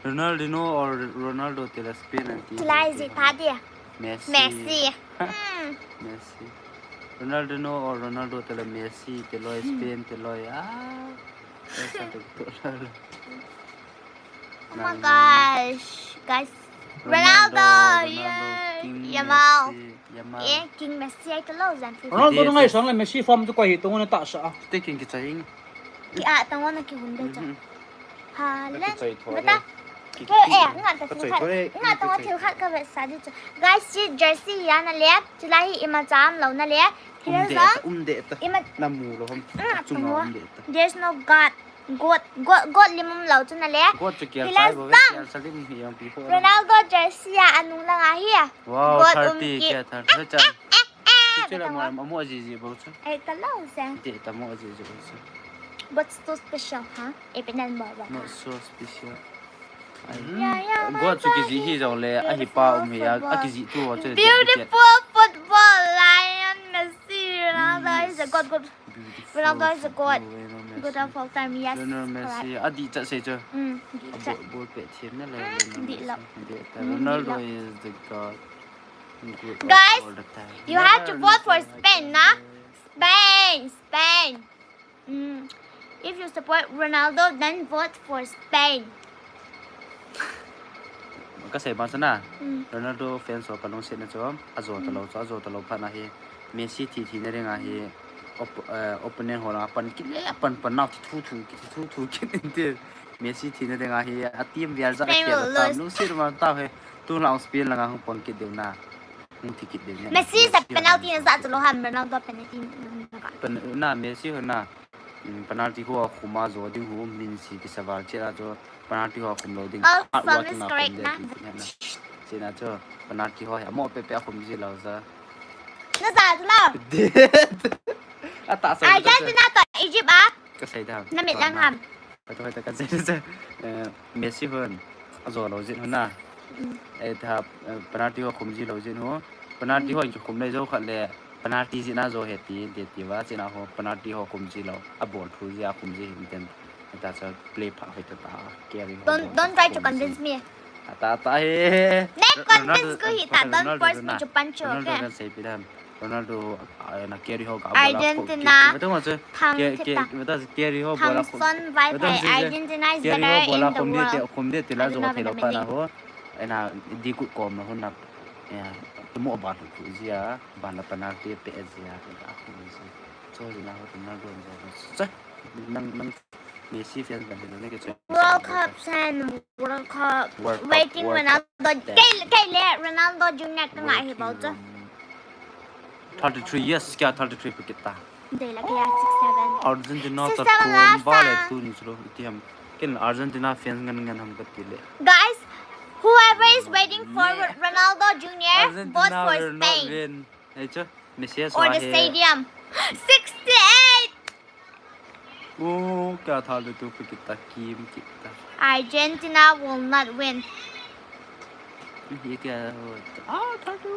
Ronaldinho or Ronaldo tila Spain anti. Chulai ji pha dia. Messi. Messi. Hmm. Messi. Ronaldinho or Ronaldo tila Messi, tila Spain, tila ah. Esa tu tu. Oh my gosh, guys. Ronaldo, yeah. King, Yamal. Messi, Yamal. Eh, King Messi ai ka lo jan fi. Ronaldo na ngai sang le Messi form tu ko hi tung na ta sa. Taking kichai. Ki a tang wana ki hun de cha. Mhm. Haaland. Kichai tho. Bata. Ki- Ko eh nga ta Kichai thil khat. thoi. Nga ta thil khat ka ve sa di cha. Guys, si jersey ya na le. Chulai hi ima cham lo na le. Um Thil de zong. ta, um de ta. Ima- Na mu lo hom. Ah, Chunga tungwa. Um de ta. There's no God. God, God, God lim um lo chu na le. God chu kial Hilas sai bo ve, bang. Kial salim hi yang pi ho. Ronaldo jersey a anung lang a hi a. Wow, God thirty um ki. Kial thirty. Hechan. Kichai la mo mo ji ji bo chu. Ai ta lo se. De ta mo ji ji bo chu. What's so special, huh? E penan ba ba. Not so special. Ai. Yeah, yeah, God chu my kiji hi jong le a hi pa um hi a, a kiji tu ho chu. Beautiful football, Lion Messi, Ronaldo is a god, god. Beautiful Ronaldo is a god. football, Lionel Messi. Good of all time, yes. Lionel Correct. Messi. A di cha se chu. Mm, A di cha. Bol, bol pe thim na le. Mm, Lionel di Messi. lo. Di ta. Mm, di Ronaldo lo. Is the god. Good Guys, all the time. You have to vote for Spain, na? Spain, Spain. Mm. If you support Ronaldo, then vote for Spain. Ka sei ban sana. Mm. Ronaldo fans ho ka lungset na chu. A jo ta lo chu, a jo ta lo phat na hi. Messi thi thi na ring a hi. Op, eh, opponent ho la pan ki le pan pan nau thu thu ki thu thu ki inte. Messi thi na ring a hi. A team vial za Spain khel will ta lose. Lungset ma ta he. Tu la Spain la nga hung pon ki deu na. Hung thi ki deu na. Messi is a penalty na za chu lo ham Ronaldo penalty na ka. Pen-, na Messi ho na. Mm, penalty ho a khum a jo ding ho min si ki saval che la jo penalty ho a khum lo ding. Oh, Hard Son working is a correct khum na. de ti na. Che na jo penalty ho a mo pe pe a khum ji lo za. Na za chu lo. A ta sa. Argentina to Egypt a. Ka sei da. Na mit lang ham. Ka to ka sei da. Eh, Messi hon. A jo lo jin ho na. Mm. Eh, ta, eh, penalty ho khum ji lo jin ho. Penalty ho ki khum le jo khat le. Penalty ji na jo he ti, de ti va, che na ho, penalty ho khum ji lo. A bol thu ji a khum ji hin ten. Ta cha play pha hoi ta ta. Carry ho Don't bol don't try to khum ji. Convince me. A ta ta he. Ne Ronaldo, convince ko hi ta, don't Ronaldo force me na. to punch you, Ronaldo okay? Na sei pi dan. Ronaldo, ah, na carry ho ka Argentina. Betul maksud. Tham Ke, thip ke, ta. Betul carry ho Tham bola khum. Son vai Betul phai maksud. Argentina is Carry ho better bola in the khum de te world. khum de te la I jo don't thei lo know pa the na name. Ho. Ena di ku kom na ho na. Ya, tu mo ba lu ku ji ya, ba la penalty pe ji ya, ka khum ji. So, na ho Ronaldo jo. Sa, nang, nang Messi fan ka de ne ke. World Cup and World Cup. World Cup, Waiting World Ronaldo. Cup. Kei kei le Ronaldo Junior ka ngai hi bol chu. Thirty-three, yes, kya thirty-three pe kita. Dei la kei six seven. Argentina Six ta seven kum last ba le time. Tu ni chu lo itiam. Ken Argentina fans ngan ngan ham ka ti le. Guys, whoever is waiting for Yeah. Ronaldo Junior, vote Argentina for will not Spain. Win. Ei chu, Messi Or the stadium. Sixty-eight. Oh, kya tha le tu pe kita kim kita. Argentina will not win. Ye kya ho? Ah, tha tu.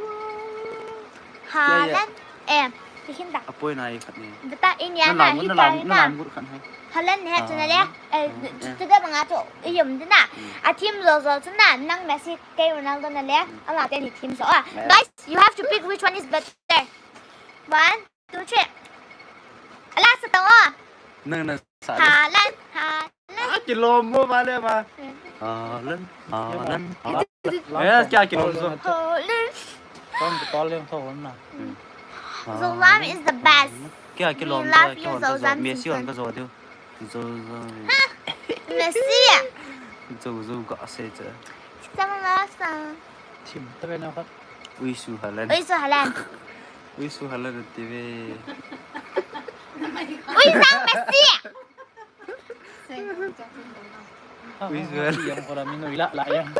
Haaland. Eh, tihin da. Apoi na ye khat ni. Bata in ya Na na lam, hi na ta lam, na na. lam gut khat hai. Haaland he chu na le. Eh, Mm. chu da banga chu. I yum dina. Mm. A team zo zo chu na. Nang Messi kei Ronaldo na le. Ala te ni team zo. Ah, Yeah. guys, you have to pick which one is better. One, two, three. Ala sa tong o. Nang na sa. Haaland, Haaland. Ah, kilom mo ba le ba. Haaland, Haaland, Haaland. Yes, kya kilom so. Haaland. Kon ko tol leng tho na. Zoltan is the best. Kya kilom We love so, you, kilom so, Zoltan Messi on Simpson. Ka zo deu. Zo, zo. Messi. Zo, zo ga se cha. Sama lasa. Thim ta ve na khat. Ui su Haaland. Ui su Haaland. Ui su Haaland ti ve. Ui sang Messi. Ui, Yang ko la mino ila la yang.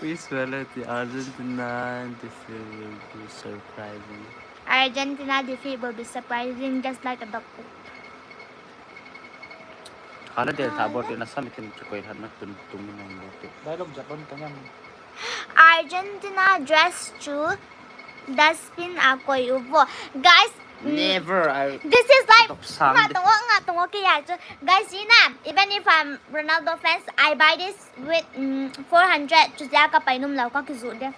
Ui su Haaland ti Argentina defeat will be surprising. Argentina defeat will be surprising, just like a dog poop. Haaland te tha bol te na sa mi tin chu koi han na tun tung na bol te. Dialogue Japan ka ngam. Argentina dress chu Dustbin a koi uvo. Guys, mm, Never. I this is like Top sang nga de. Tongo, nga Tongo ke ya chu. Guys, Gina, even if I'm Ronaldo fans, I buy this with mm, four hundred. Chu ja ka pai num lau ka kizu de.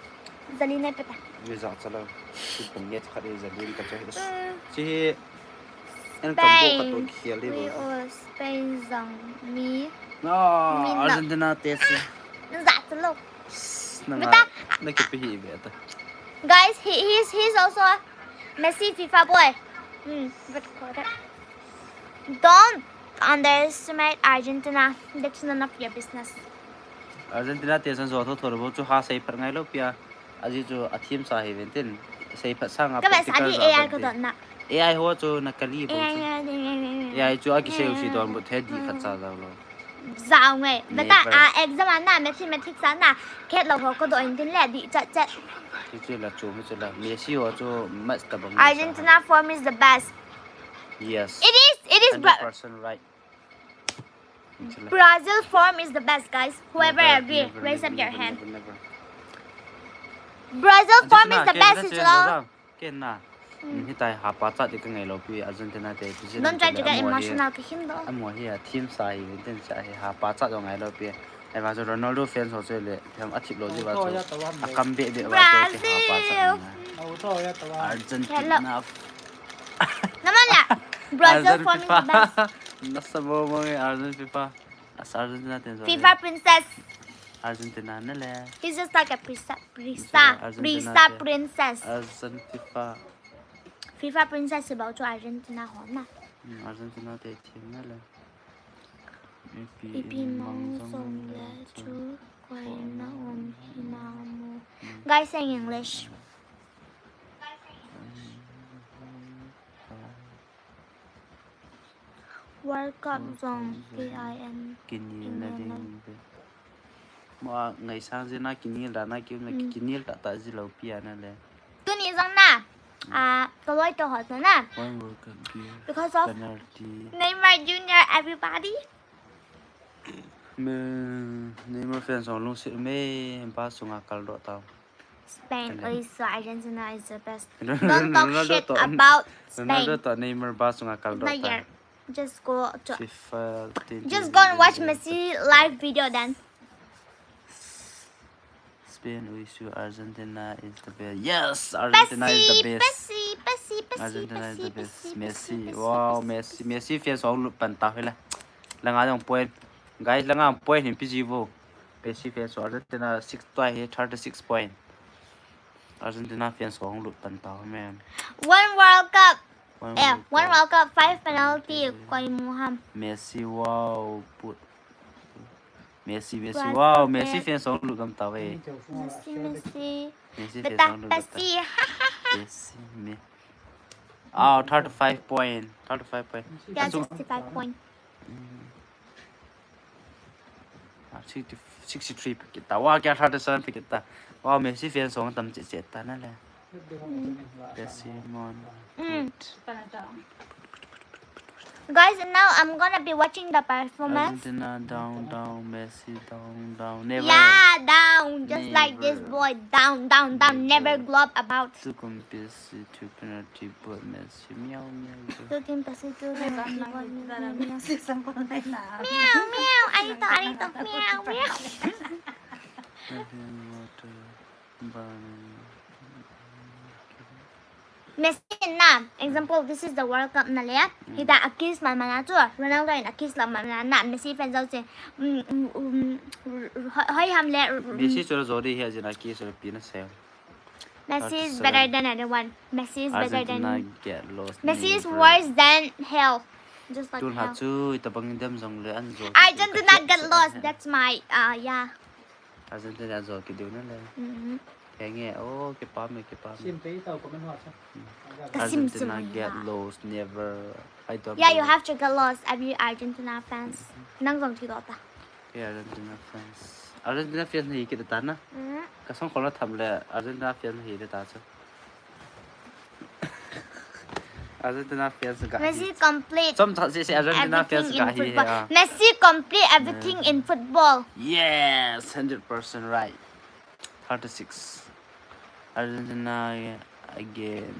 Zali ne peta. Ni za cha lo. Chu pun nge khat de zali ka cha. Mm. Chi hi en ka bo ka to Spain. Khel li We bo. all Spain zong mi. No, Min na. Argentina te si. Za cha lo. Na Beta. Na ki pi hi be ta. Guys, he he's he's also a Messi FIFA boy. Hmm. But don't underestimate Argentina. That's none of your business. Argentina te san zo tho tho bo chu ha sei phat ngai lo pia. Aji chu a team sa hi ven tin. Sei phat sang a Ka ba sa practical di za A I ven ka tin. don na. A I ho chu na kali bo A I, chu. A I, A I, A I. A I chu a ki sei u si don bo the di khat cha za lo. Zao ngai. Beta Never. A exam a na mathematics a na. Khet lo ho ko do in tin le di chat chat. Chu chu la chu mi chu la. Messi ho chu match ka bang. Argentina form is the best. Yes. It is. It is. Bra- Hundred percent right. Chu la. Brazil form is the best, guys. Whoever Never, agree, never, raise never, up your never, hand. Never, never. Brazil form is Argentina, the best, ken is na all. Chen, ken na. Hmm, hi tai ha pa cha di ka ngai lo pi Argentina te pi Zin. Don't try to get emotional ka hin do. Amo hi a team sa hi den cha hi ha pa cha do ngai lo pi. Ai ba Ronaldo fans ho che le, tham a thip lo ji ba chu. A kam be be ba chu ha pa cha. Argentina. Naman la. Brazil form is the best. Nasa bo mo Argentina FIFA. As Argentina te zo. FIFA princess. Argentina na le. He's just like a princess. Princess. Princess princess. Argentina. FIFA princess about to Argentina ho na. Hmm, Argentina te team na le. Ipi mang zong le chu koi na um hi na mo. Guys, saying English. World Cup zong K I N. Kinil na ding. Mo a ngai sang zina kinil da na ki na kinil ta ta zi lo pia na le. Tuni zong na. Ah, ka loi to hot na. One World Cup gear. Because of Penalty. Neymar Junior, everybody. Me Neymar fans ong lungsit me ba sunga kal do tau. Spain, oi, so Argentina is the best. Don't talk shit about Spain. Ronaldo to Neymar ba sunga kal do tau. Just go to FIFA. Just go and watch Messi live video then. Spain, we sure Argentina is the best. Yes, Argentina is the best. Messi, Messi, Messi, Argentina is the best. Messi, Messi, wow, Messi, Messi fans ong lut pan ta hoi la. Langa dong point. Guys, langa point hin P G vo. Messi fans Argentina six to thirty six point. Argentina fans ong lut pan ta hoi me. One World Cup. Eh, one World Cup, five penalty, koi muham. Messi, wow, put. Messi, Messi, wow, Messi fans ong lut gam ta ve. Messi, Messi. Messi Beta, fans ong lut gam ta. Messi. Messi, me. Oh, thirty five point, thirty five point. Yeah, sixty five point. Ah, sixty, sixty three pe kita. Wa kya thirty seven pe kita. Wow, Messi fans ong tam che che ta na le. Messi, mon. Mm. Guys, now I'm gonna be watching the performance. Argentina down, down, Messi down, down, never. Yeah, down, just like this boy, down, down, down, never globe about. Tukum Messi, two penalty, but Messi, meow, meow. Tukum Messi, two penalty, but Messi, meow, meow. Meow, meow, arito, arito, meow, meow. Messi na, example, this is the World Cup na le. Hita a kiss man man a chu, Ronaldo in a kiss la man man na, Messi fan zau che. Um, um, um, hoi, hoi ham le. Messi chu zo di hi a zin a kiss pi na se. Messi is better than everyone. Messi is better than. Argentina get lost. Messi is worse than hell. Just like Tun ha hell. Chu itabang dem zong le an zo. Argentina get lost. That's my, uh, yeah. Argentina zo ki diu na le. Mm-hmm. Henge, oh, kipa me, kipa me. Ka sim sim Argentina ni get ha. Lost, never. I don't Yeah, you know. Have to get lost, every Argentina fans. Nang zong thi ta. Yeah, Argentina fans. Argentina fans ni kita na. Mm. Ka song kola tham le Argentina fans ni kita chu. Argentina fans ga. Messi complete. Som tha si si Argentina fans Everything ga in hi football. Ha. Messi complete everything in football. Yes, hundred percent right. Thirty six. Argentina, yeah. again.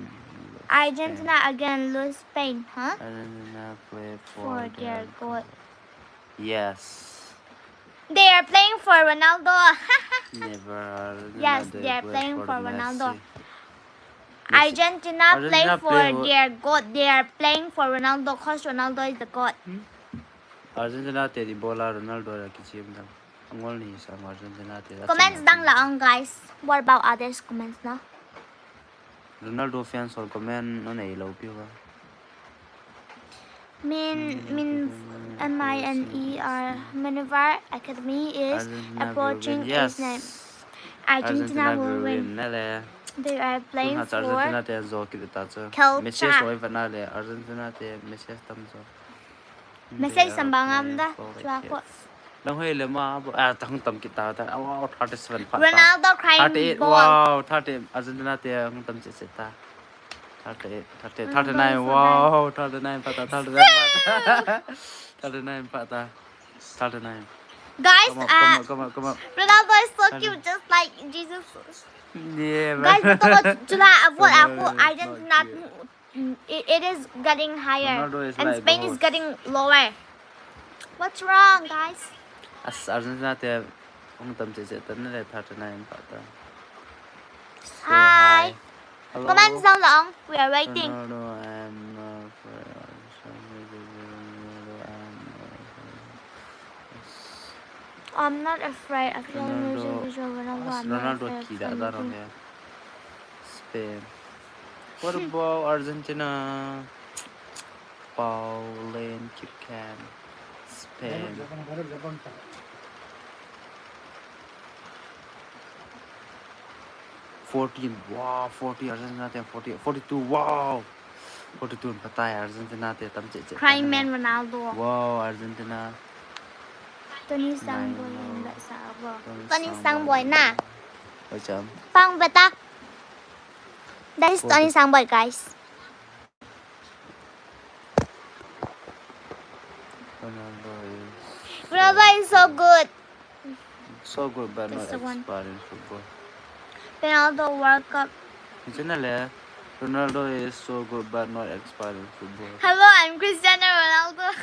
Argentina again lose Spain, huh? Argentina play for, For their God. Yes. They are playing for Ronaldo. Never. Yes, They they are play playing for for Ronaldo. Messi. Messi. Argentina play Argentina for play for- their God. They are playing for Ronaldo because Ronaldo is the God. Argentina te di bola Ronaldo la kichim dam. Angol ni sa Argentina te. Comments dang la on, guys. What about others comments na? Ronaldo fans or comment no nei lo piu ba. Min, min, M I N E R, Minerva Academy is Argentina will approaching win. Its Yes. name. Argentina will win. Ne le. They are playing Tun ha for Argentina te zo ki ta chu. Culture. Messi so ifa na le Argentina te Messi tam zo. Messi sambang am da, chua ko. Lang hoi le ma bo a tang tam kita ta. Wow, thirty seven pha. Ronaldo crying Thirty eight. Ball. Wow, thirty. Argentina te hung tam che che ta. Thirty eight, thirty eight, Ronaldo thirty nine. is so Wow, thirty nine pha ta, thirty nine pha ta. Thirty nine pha ta. Thirty nine. Guys, Come up, uh, come up, come up, come up. Ronaldo is so Ronaldo. Cute, just like Jesus. Yeah, Guys, man. Ronaldo, chula, avoid, Ronaldo avoid. Is not Argentina, cute. mm, it, it is getting higher, Ronaldo is and like Spain is Boss. Getting lower. What's wrong, guys? As Argentina te hung tam che che ta ne le thirty nine pha ta. Say Hi. Hello. Comments down below. We are waiting. Ronaldo, I'm not afraid. Ronaldo, I'm not afraid. I'm not afraid. I feel Ronaldo. amazing visual Ronaldo. I'm not Ronaldo afraid of kida da anything. Rong ya. Spain. What about Argentina? Pauline Kirkan. Spain. Fourteen. Wow, forty Argentina te forty. Forty two. Wow. Forty two pha tai Argentina te tam che che. Crying man Ronaldo. Wow, Argentina. Tony Sangboy Nine, in no. That Sangboy. Tony Tony Sangboy. Sangboy na. Oi cham. Pang beta. That is Forty. Tony Sangboy, guys. Ronaldo is Ronaldo is so good. So good, but That's not the one. Expert in football. Ronaldo World Cup. Isn't it? Ronaldo is so good, but not expert in football. Hello, I'm Cristiano Ronaldo.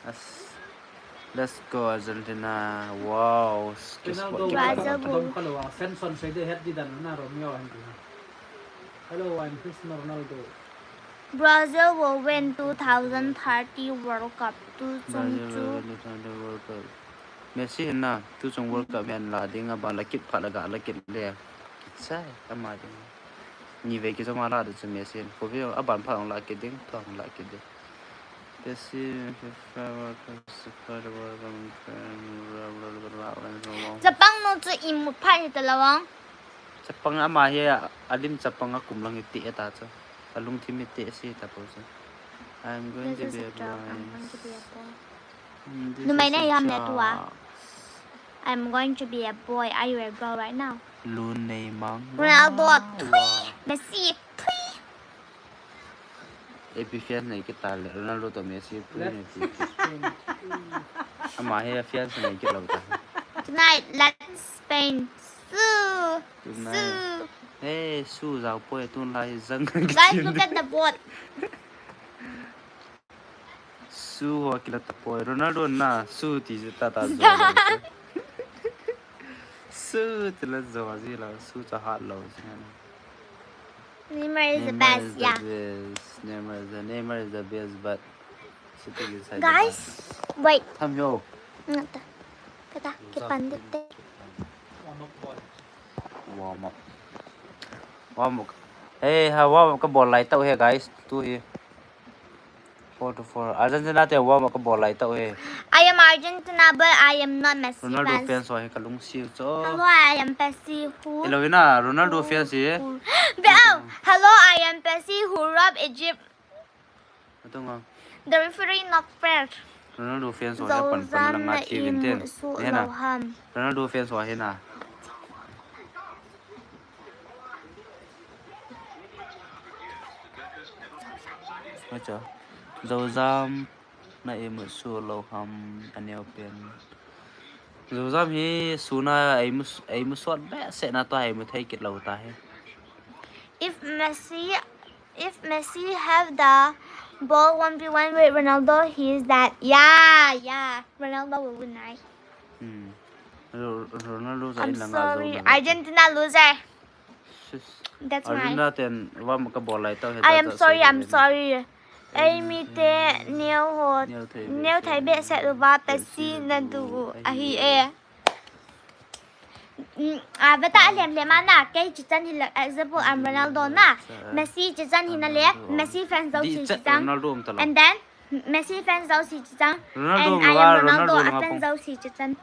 Yes. Let's go, Argentina. Wow. Guess Ronaldo what? Brazil Ronaldo dom kalo a, Svensson sei de het di dan na Romeo han tina. Hello, I'm Cristiano Ronaldo. Brazil will win two thousand thirty World Cup. Tu chung Brazil chu. will win the World Cup. Messi hin na, tu chung World Cup hin la ding a ba la kit pha la ga la kit le. Kit sai, ama ding. Ni ve ki jong a la de chu Messi hin. Ko ve a ban pha la kit ding, thong la kit ding. Messi, FIFA World Cup, Super World Cup, blah, blah, blah, blah, blah, blah. Chapang nu chu imu pha hi ta lawang. Chapang ama hi a, a lim chapang a kum lang i ti e ta chu. A lungthim i ti e si ta po chu. I'm going This to is be a a joke. I'm boy. going to be a boy. Mm, this Numei is na a yam le tua. joke. I'm going to be a boy. Are you a girl right now? Lun Nei Mang. Ronaldo. Wow. Thui. Messi. Thui. A P fans nei kita le. Ronaldo to Messi. Pui Let- nei pi. Ama hi fans nei kit lo ta. Tonight, let's Spain. Su. Tonight. Su. Hey, su zau poi tun lai zang. Guys, look at the board. Su ho kila ta poi. Ronaldo na su ti zi ta ta zo. Su ti la zo zi la. Su cha hat lo zi na. Neymar is the Neymar best, is the yeah. Best. Neymar is the, Neymar is the best, but City is the Guys, best. Wait. Tham yo. Ngata. Kata, kipan dite. Warm up. Warm up. Hey, ha, warm up ka bol lai tau he, guys. Tu hi. Four to four. Argentina te warm up ka bol lai tau he. I am Argentina, but I am not Messi Ronaldo fans. Fans ho he ka lungsi cho. Hello, I am Messi. Who? Hello, ina Ronaldo fans he. Who? Be- oh, hello, I am Messi. Who robbed Egypt? Atunga. The referee not fair. Ronaldo fans ho he pan pan lang a thi vin ten. He na. Ronaldo fans ho he na. Acha. Zozam na imu su lo ham aneo pen. Zozam hi suna imu imu sot be se na to imu thei kit lo ta he. Messi, if Messi have the ball one v one with Ronaldo, he is that. Yeah, yeah. Ronaldo will win, right? Hmm. Ro- Ronaldo sa I'm in langa sorry. zo. Argentina loser. Sis. That's mine. Argentina ten wa ma ka ball lai tau he. I am sorry, I'm sorry. Ei mite neo ho, neo thei behseh uva Messi na du ahi e. Mm, ah, veta a lem lem a na, kei chichan hi la, example, I'm Ronaldo na. Messi chichan hi na le, Messi fan jouse chichan. Ronaldo um ta lo. And then, Messi fan jouse chichan. Ronaldo And um I lo am a, Ronaldo, Ronaldo a lo fan nga jouse chichan.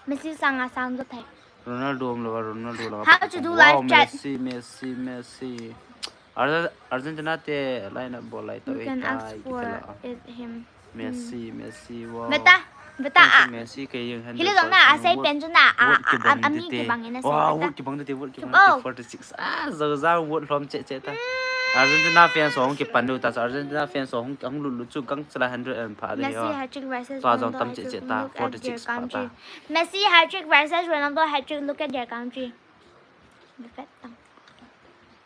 Messi sanga sang jo thei. Ronaldo um lo a, Ronaldo lo. How to do Wow, live chat? Messi, Messi, Messi. Arge- Argentina te line up ball lai tau You e can ta ask i for kita la. It, him. Messi, Messi, wow. Veta, veta a. Messi ke yung Hili jong na a sei pen chu na a a a a mi kibang in a sei. Wow, Veta. Vote kibang te, vote Kim kibang o. te, forty six. Ah, zo za vote lom che che ta. Argentina fans hong kipan du ta, Argentina fans hong hong lut lut chu gang chala hundred and pha de Messi yo. hat-trick versus Tua jong Ronaldo, tam I che just che ta, look at forty their six pha ta. country. Messi hat-trick versus Ronaldo hat-trick, look at their country. Be fat tang.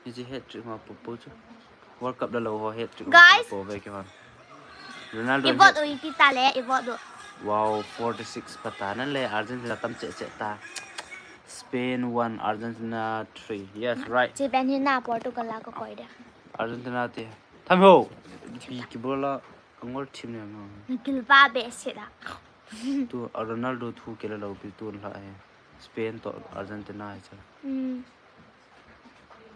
Ni ji hat-trick ma pu pu chu. World Cup da lo ho hat-trick. Guys! Po ve ki hon. Ronaldo I vote hat- u iti ta le, i vote u. Wow, forty six pha ta na le Argentina tam che che ta. Spain one, Argentina three. Yes, right. Chi ben hi na Portugal la ka koi de. Argentina te. Tham ho. Bi ki bola angol team ne ma. Na gilva behseh la. Tu a Ronaldo thu ke la lo bi tu la he. Spain to Argentina he cha. Mm.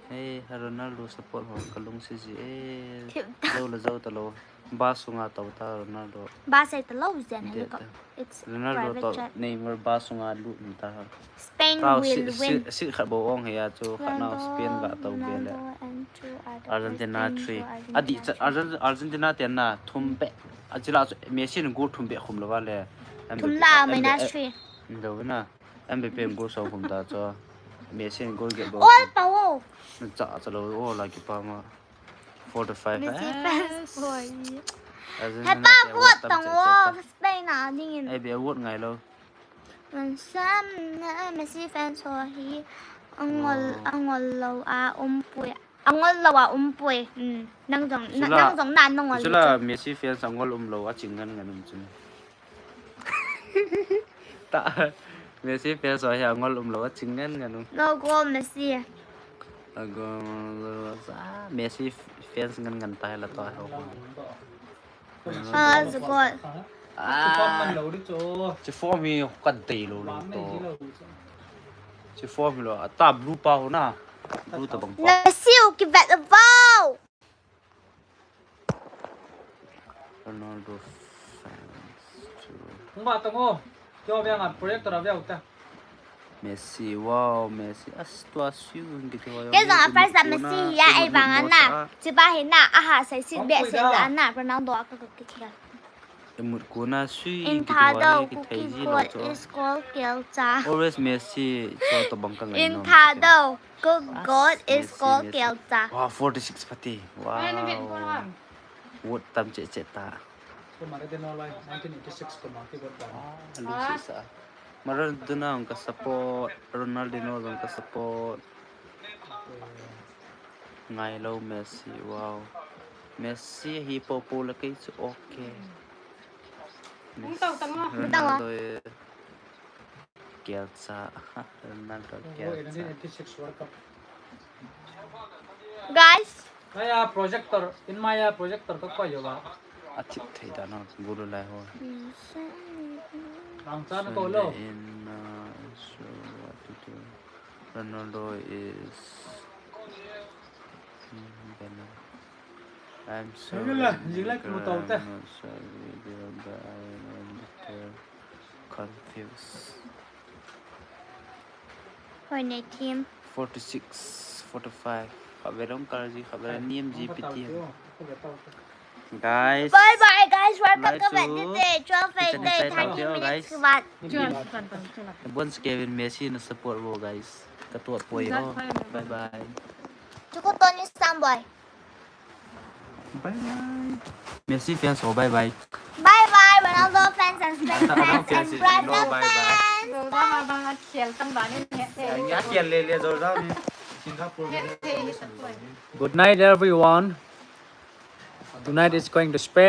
Hey, ha Ronaldo support ho ka lung si ji e. Thip ta. Zo la zo ta lo. Ba sunga tau ta Ronaldo. Ba sei ta lo zen De helicopter. ta. It's Ronaldo private to jet. Neymar ba sunga lut ta ha. Spain Tao will si win. Si si khat bo ong he ya chu khat nau Spain ga tau be le. Ronaldo and two other Argentina Spain three. to Adi Argentina Argentina te na thum be. Ajila chu Messi ni goal thum be khum lo va le. Thum la minus three. Ndo na. Mbappe goal song khum ta chu. Messi ni goal get bo. All power. Cha cha lo o la ki pa ma. Forty five. Messi fans for you. Argentina Hepa te vote tam tang che o che. Spain a ding in. Ai be vote ngai lo. Wan sam na Messi fans ho hi angol Oh. angol lo a um pui. Angol lo a um pui. Hmm. Nang jong na- Sula- nang jong na nang ngol. Sula Messi fans angol um lo a ching ngan ngan um chun. Ta Messi fans ho hi angol um lo a ching ngan ngan um. No go Messi. Ago sa Messi fans ngan ngan ta la to ho. Ah, squad. Ah, chi form hi ka dei lo lo to. Chi form lo ta blue pa ho na. Blue ta bang pa. Messi u ki vet a vau. Ronaldo fans too. Hung ba tong o. Kyo bia nga projector a bia uta. Messi, wow, Messi. As tua siu ngi te wa. Ke jong a first time Messi hi a ei bang a na. Chiba hi na a ha sai sit be se la na Ronaldo a ka ka ki khel. Emut ko na sui In ngi te Thado, wa ki cookie thei ji lo god cho. Is called Kelcha. Always Messi cho to bang ka ngai. In Thado, cook god is called Kelcha. Wow, forty six pati. Wow. Vote tam che che ta. Ko mare de no lai nineteen eighty-six ko ma ki vote ba. Lucy sa. Maradona ang ka support, Ronaldinho ang ka support. Ngai lo Messi, wow. Messi hi po po la kei chu okay. Hung tau tang o. Ronaldo e. Kelcha. Ronaldo Kelcha. nineteen eighty-six World Cup. Guys, Maya projector, in Maya projector ka koi yo ba. A thip thei da na bulu lai ho. Rang cha na ko lo. In uh, so what to do? Ronaldo is. Mm, then, uh, I'm sorry. Jing la, jing la, I'm kimu tau te. not sure video, but I am a little confused. Hoi nei team. Forty-six, forty-five. Kha ve long kar ji, kha ve niam ji piti. Guys. Bye bye guys, welcome Bye ka vet to ni te. Twelve Kitchen te, inside thirty tau, minutes guys. Ki vat. Bon Kevin Messi na support wo guys. Ka tuat poi ho. Bye bye. Chuko Tony Samboy. Bye bye. Messi fans ho bye bye. Bye bye Ronaldo fans and Spain Ronaldo fans and fans, Brazil no, bye bye. Fans. Ronaldo bang a khel tam ba ni ne. Nya kial le le Jordan ni. Good night, everyone. Tonight is going to Spain.